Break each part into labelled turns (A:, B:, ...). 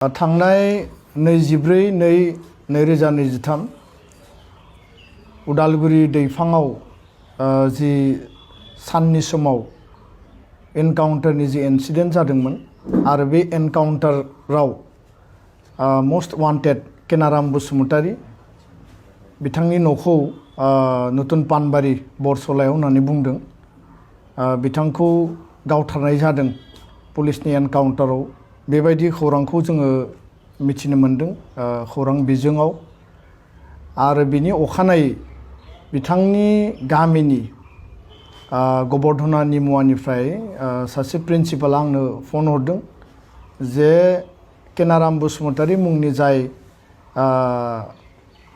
A: थांनाय 24/2/2023 उदालगुरि दैफाङाव जि साननि समाव एनकाउन्टारनि जि इन्सिडेन्ट जादोंमोन आरो बे एनकाउन्टाराव मोस्ट वान्टेड केनाराम बसुमतारी बिथांनि न'खौ नतुन पानबारि बरसलायाव होननानै बुंदों। बिथांखौ गावथारनाय जादों पुलिसनि एनकाउन्टाराव बेबायदि खौरांखौ जोङो मिथिनो मोनदों खौरां बिजोङाव। आरो बिनि अखानायै बिथांनि गामिनि गबर्धना निमुवानिफ्राय सासे प्रिन्सिपाल आंनो फन हरदों जे केनाराम बसुमतारी मुंनि जाय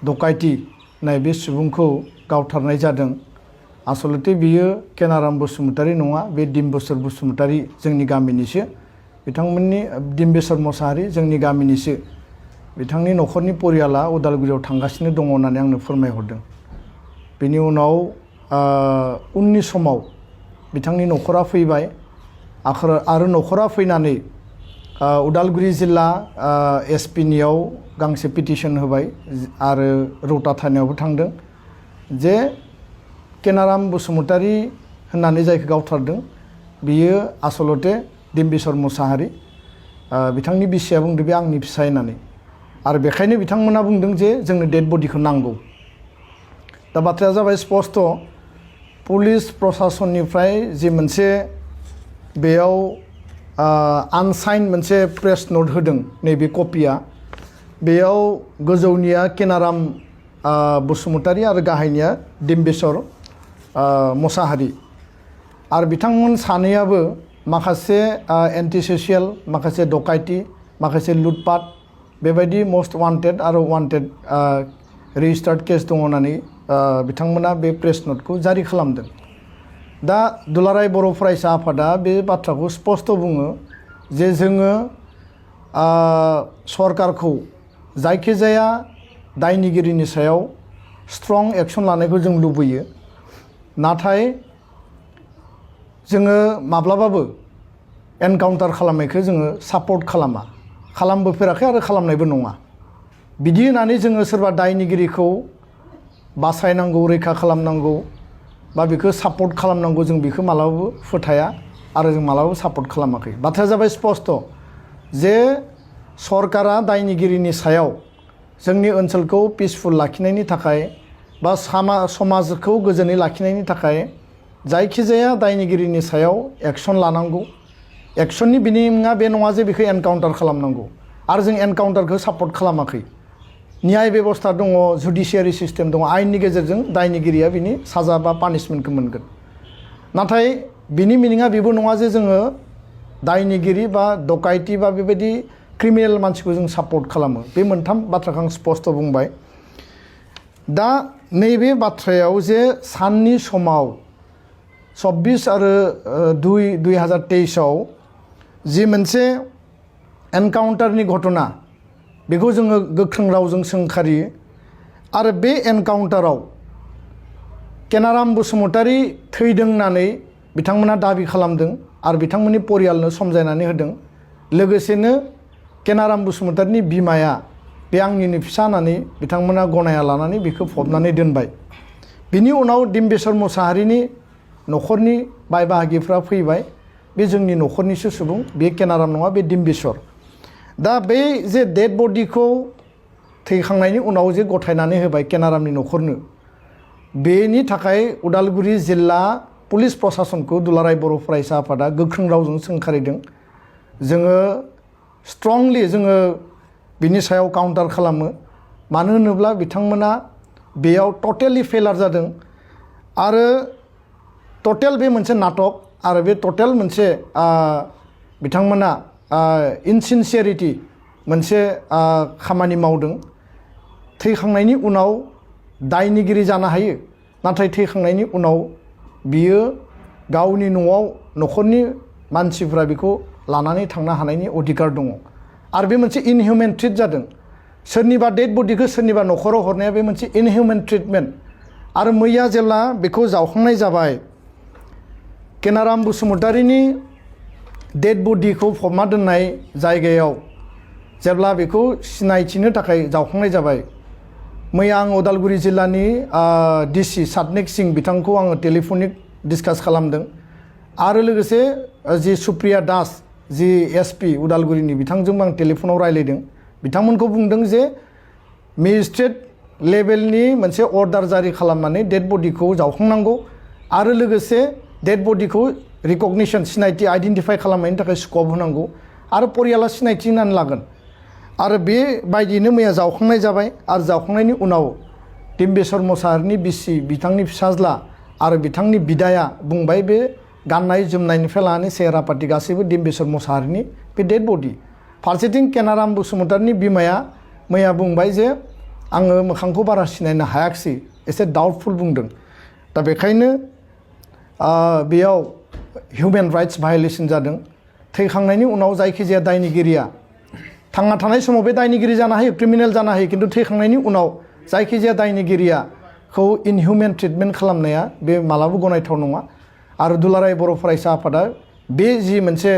A: डकाइति नाय बे सुबुंखौ गावथारनाय जादों। आसलते बियो केनाराम बसुमतारी नङा, बे डिम्बेश्वर बसुमतारी जोंनि गामिनिसो, बिथांमोननि डिम्बेश्वर मोसाहारि जोंनि गामिनिसो। बिथांनि न'खरनि परियाला उदालगुरियाव थांगासिनो दङ होननानै आंनो फोरमायहरदों। बेनि उनाव उननि समाव बिथांनि न'खरा फैबाय आरो न'खरा फैनानै उदालगुरि जिल्ला एसपिनियाव गांसे पिटिशन होबाय आरो रौता थानायावबो थांदों जे केनाराम बसुमतारी होननानै जायखौ गावथारदों बियो आसलते डिम्बेश्वर मोसाहारि। बिथांनि बिसिया बुंदों बे आंनि फिसाय होननानै, आरो बेखायनो बिथांमोना बुंदों जे जोंनो डेड बडिखौ नांगौ। दा बाथ्राया जाबाय स्पष्ट, पुलिस प्रशासननिफ्राय जि मोनसे बेयाव आनसाइन मोनसे प्रेस नोट होदों, नैबे कपिया बेयाव गोजौनिया केनाराम बसुमतारी आरो गाहायनिया डिम्बेश्वर मोसाहारि। आरो बिथांमोन सानैयाबो माखासे एन्टि ससियेल, माखासे डकाइति, माखासे लुटपाट बेबायदि मोस्ट वान्टेड आरो वान्टेड रेजिस्टार्ड केस दङ होननानै बिथांमोना बे प्रेस नोटखौ जारि खालामदों। दा दुलाराय बर' फरायसा आफादा बे बाथ्राखौ स्पष्ट बुङो जे जोङो सरकारखौ जायखिजाया दायनिगिरिनि सायाव स्ट्रं एक्सन लानायखौ जों लुबैयो, नाथाय जोङो माब्लाबाबो एनकाउन्टार खालामनायखौ जोङो सापर्ट खालामबोफेराखै आरो खालामनायबो नङा। बिदि होननानै जोङो सोरबा दायनिगिरिखौ बासायनांगौ, रैखा खालामनांगौ बा बेखौ सापर्ट खालामनांगौ, जों बेखौ मालाबाबो फोथाया आरो जों मालाबाबो सापर्ट खालामाखै। बाथ्राया जाबाय स्पष्ट जे सरकारा दायनिगिरिनि सायाव जोंनि ओनसोलखौ पिसफुल लाखिनायनि थाखाय बा समाजखौ गोजोनै लाखिनायनि थाखाय जायखिजाया दायनिगिरिनि सायाव एक्सन लानांगौ। एक्सननि बिनिङा बे नङा जे बेखौ एनकाउन्टार खालामनांगौ, आरो जों एनकाउन्टारखौ सापर्ट खालामाखै। न्याय बेबस्था दङ, जुडिसियारि सिस्टेम दङ, आयेननि गेजेरजों दायनिगिरिया बिनि साजा बा पानिशमेन्टखौ मोनगोन। नाथाय बिनि मिनिङा बेबो नङा जे जोङो दायनिगिरि बा डकाइति बा बेबायदि क्रिमिनेल मानसिखौ जों सापर्ट खालामो। बे मोनथाम बाथ्राखौ आं स्पष्ट बुंबाय। दा नैबे बाथ्रायाव जे साननि समाव 24 आरो 2/2023 जि मोनसे एनकाउन्टारनि घटना, बेखौ जोङो गोख्रों रावजों सोंखारियो। आरो बे एनकाउन्टाराव केनाराम बसुमतारी थैदों होननानै बिथांमोना दाबि खालामदों आरो बिथांमोननि परियालनो समजायनानै होदों। लोगोसेनो केनाराम बसुमतारीनि बिमाया बे आंनिनो फिसा होननानै बिथांमोना गनाया लानानै बेखौ फबनानै दोनबाय। बिनि उनाव डिम्बेश्वर मोसाहारिनि न'खरनि बाय बाहागिफ्रा फैबाय, बे जोंनि न'खरनिसो सुबुं, बे केनाराम नङा, बे डिम्बेश्वर। दा बे जे डेड बडिखौ थैखांनायनि उनाव जे गथायनानै होबाय केनारामनि न'खरनो, बेनि थाखाय उदालगुरि जिल्ला पुलिस प्रशासनखौ दुलाराय बर' फरायसा आफादा गोख्रों रावजों सोंखारिदों। जोङो स्ट्रंलि जोङो बिनि सायाव काउन्टार खालामो। मानो होनोब्ला बिथांमोना बेयाव टटेलि फेलार जादों आरो टटेल बे मोनसे नाटक, आरो बे टटेल मोनसे बिथांमोना इनसिनसियारिटि मोनसे खामानि मावदों। थैखांनायनि उनाव दायनिगिरि जानो हायो, नाथाय थैखांनायनि उनाव बियो गावनि न'आव न'खरनि मानसिफ्रा बेखौ लानानै थांनो हानायनि अधिकार दङ। आरो बे मोनसे इनहिउमेन ट्रिट जादों। सोरनिबा डेड बडिखौ सोरनिबा न'खराव हरनाया बे मोनसे इनहिउमेन ट्रिटमेन्ट। आरो मैया जेब्ला बेखौ जावखांनाय जाबाय, केनाराम बसुमतारीनि डेड बडिखौ फबना दोननाय जायगायाव जेब्ला बेखौ सिनायथिनो थाखाय जावखांनाय जाबाय मैया आं उदालगुरि जिल्लानि डिसि सातनेक सिं बिथांखौ आङो टेलिफनिक डिसकास खालामदों आरो लोगोसे जि सुप्रिया दास जि एसपि उदालगुरिनि बिथांजोंबो आं टेलिफनाव रायलायदों बिथांमोनखौ बुंदों जे मेजिस्ट्रेट लेभेलनि मोनसे अर्डार जारि खालामनानै डेड बडिखौ जावखांनांगौ आरो लोगोसे डेड बडिखौ रिकगनिशन सिनायथि आइडेन्टिफाइ खालामनायनि थाखाय स्कप होनांगौ आरो परियाला सिनायथि होनानै लागोन आरो बेबायदियैनो मैया जावखांनाय जाबाय आरो जावखांनायनि उनाव डिम्बेश्वर मोसाहारिनि बिसि बिथांनि फिसाज्ला आरो बिथांनि बिदाया बुंबाय बे गाननाय जोमनायनिफ्राय लानानै सेहेरा पाति गासैबो डिम्बेश्वर मोसाहारिनि बे डेड बडि फारसेथिं केनाराम बसुमतारिनि बिमाया मैया बुंबाय जे आङो मोखांखौ बारा सिनायनो हायाखिसै एसे डाउटफुल बुंदों दा बेखायनो बेयाव हिउमेन राइट्स भायलेसन जादों थैखांनायनि उनाव जायखिजाया दायनिगिरिया थांना थानाय समाव बे दायनिगिरि जानो हायो क्रिमिनेल जानो हायो किन्तु थैखांनायनि उनाव जायखिजाया दायनिगिरियाखौ इनहिउमेन ट्रिटमेन्ट खालामनाया बे मालाबा गनायथाव नङा आरो दुलाराय बर' फरायसा आफादा बे जि मोनसे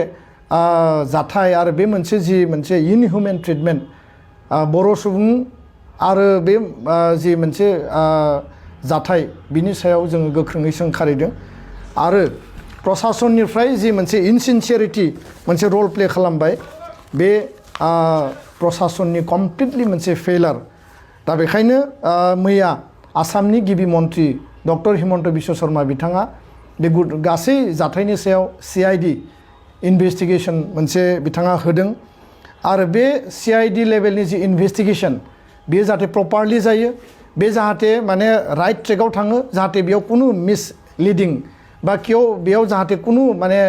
A: जाथाय आरो बे मोनसे जि मोनसे इनहिउमेन ट्रिटमेन्ट बर' सुबुं आरो बे जि मोनसे जाथाय बिनि सायाव जोङो गोख्रोङै सोंखारिदों आरो प्रशासननिफ्राय जि मोनसे इनसिनसियारिटि मोनसे रल प्ले खालामबाय बे प्रशासननि कमप्लिटलि मोनसे फेलार दा बेखायनो मैया आसामनि गिबि मन्त्रि डक्टर हिमन्त बिश्व शर्मा बिथाङा बे गासै जाथायनि सायाव CID इनभेस्टिगेसन मोनसे बिथाङा होदों आरो बे CID लेभेलनि जि इनभेस्टिगेसन बेयो जाहाथे प्रपारलि जायो बे जाहाथे माने राइट ट्रेकआव थाङो जाहाथे बेयाव कुनु मिसलिडिं बा बेयाव जाहाथे कुनु माने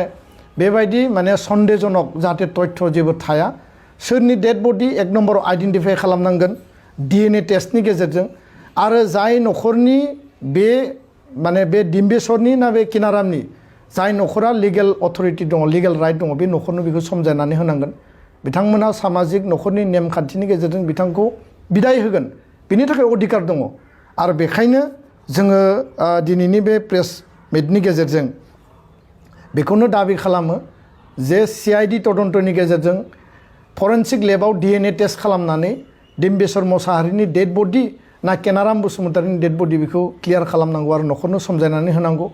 A: बेबायदि माने सन्देहजनक जाहाथे तथ्य जेबो थाया सोरनि डेड बडि एक नम्बराव आइडेन्टिफाइ खालामनांगोन DNA टेस्टनि गेजेरजों आरो जाय न'खरनि बे माने बे डिम्बेश्वरनि ना बे केनारामनि जाय न'खरा लिगेल अथरिटि दङ लिगेल राइट दङ बे न'खरनो बेखौ समजायनानै होनांगोन बिथांमोना सामाजिक न'खरनि नेमखान्थिनि गेजेरजों बिथांखौ बिदाय होगोन बिनि थाखाय अधिकार दङ आरो बेखायनो जोङो दिनैनि बे प्रेस मिटनि गेजेरजों बेखौनो दाबि खालामो जे CID तदन्तनि गेजेरजों फरेन्सिक लेबाव DNA टेस्ट खालामनानै डिम्बेश्वर मोसाहारिनि डेड बडि ना केनाराम बसुमतारिनि डेड बडि बेखौ क्लियार खालामनांगौ आरो न'खरनो समजायनानै होनांगौ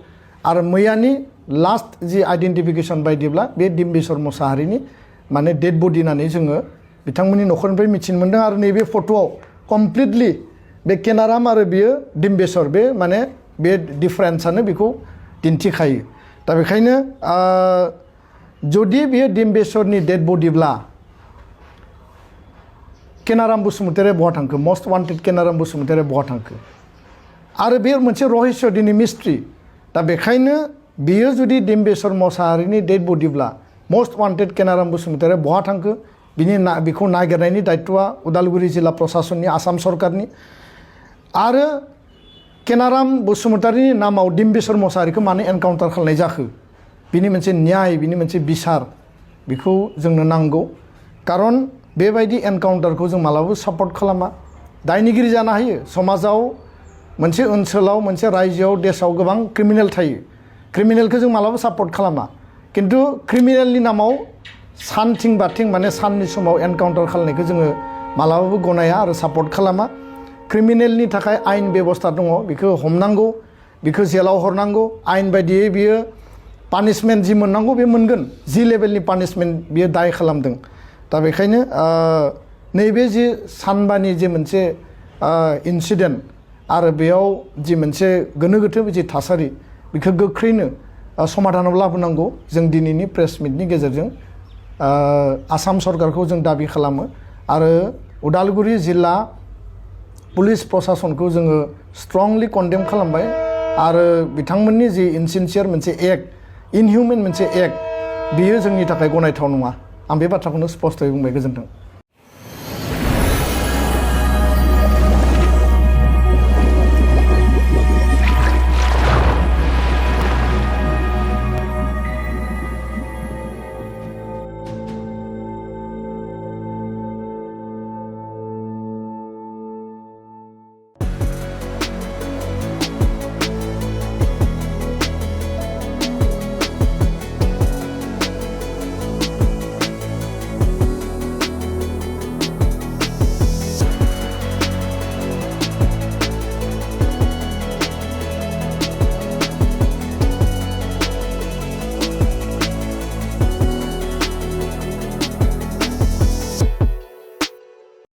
A: आरो मैयानि लास्ट जि आइडेन्टिफिकेसन बायदिब्ला बे डिम्बेश्वर मोसाहारिनि माने डेड बडि होननानै जोङो बिथांमोननि न'खरनिफ्राय मिथिनो मोन्दों आरो नैबे फट'आव कमप्लिटलि बे केनाराम आरो बियो डिम्बेश्वर बे माने बे डिफारेन्सआनो बेखौ दिन्थिखायो दा बेखायनो जुदि बेयो डिम्बेश्वरनि डेड बडिब्ला केनाराम बसुमतारिया बहा थांखो मस्ट वान्टेड केनाराम बसुमतारिया बहा थांखो आरो बे मोनसे रहस्य दिनै मिस्ट्रि दा बेखायनो बियो जुदि डिम्बेश्वर मोसाहारिनि डेड बडिब्ला मस्ट वान्टेड केनाराम बसुमतारिया बहा थांखो बेखौ नागिरनायनि दायित्वआ उदालगुरि जिल्ला प्रशासननि आसाम सरकारनि आरो केनाराम बसुमतारिनि नामाव डिम्बेश्वर मोसाहारिखौ मानो एनकाउन्टार खालामनाय जाखो बिनि मोनसे न्याय बिनि मोनसे बिसार बेखौ जोंनो नांगौ खारन बेबायदि एनकाउन्टारखौ जों मालाबाबो सापर्ट खालामा दायनिगिरि जानो हायो समाजाव मोनसे ओनसोलाव मोनसे रायजोआव देशआव गोबां क्रिमिनेल थायो क्रिमिनेलखौ जों मालाबाबो सापर्ट खालामा किन्तु क्रिमिनेलनि नामाव सानथिं बाथिं माने साननि समाव एनकाउन्टार खालामनायखौ जोङो मालाबाबो गनाया आरो सापर्ट खालामा क्रिमिनेलनि थाखाय आयेन बेबस्था दङ बेखौ हमनांगौ बेखौ जेलाव हरनांगौ आयेन बायदियै बियो पानिशमेन्ट जि मोननांगौ बे मोनगोन जि लेभेलनि पानिशमेन्ट बियो दाय खालामदों दा बेखायनो नैबे जि सानबानि जि मोनसे इन्सिडेन्ट आरो बेयाव जि मोनसे गोनो गोथो जि थासारि बेखौ गोख्रैनो समाधानाव लाबोनांगौ जों दिनैनि प्रेस मिटनि गेजेरजों आसाम सरकारखौ जों दाबि खालामो आरो उदालगुरि जिल्ला पुलिस प्रशासनखौ जोङो स्ट्रंलि कन्डेम खालामबाय आरो बिथांमोननि जि इनसिनसियार मोनसे एक्ट इनहिउमेन मोनसे एक्ट बियो जोंनि थाखाय गनायथाव नङा आं बे बाथ्राखौनो स्पष्टयै बुंबाय गोजोन्थों